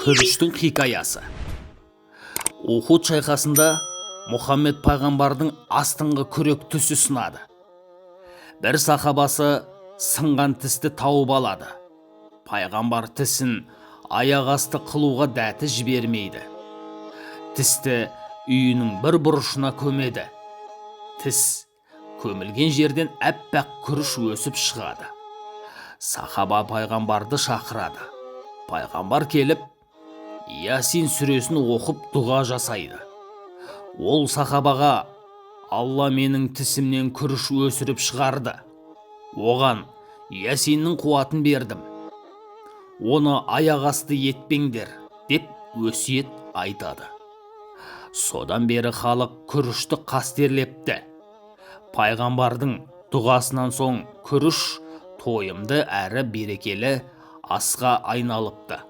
Күріштің хикаясы. Ухуд шайқасында Мұхаммед пайғамбардың астыңғы күрек тісі сынады. Бір сахабасы сынған тісті тауып алады. Пайғамбар тісін аяқ асты қылуға дәті жібермейді. Тісті үйінің бір бұрышына көмеді. Тіс көмілген жерден әппақ күріш өсіп шығады. Сахаба пайғамбарды шақырады. Пайғамбар келіп, Ясин сүресін оқып, дұға жасайды. Ол сахабаға: «Алла менің тісімнен күріш өсіріп шығарды. Оған Ясиннің қуатын бердім. Оны аяқ асты етпеңдер», – деп өсиет айтады. Содан бері халық күрішті қастерлепті. Пайғамбардың дұғасынан соң күріш тойымды әрі берекелі асқа айналыпты.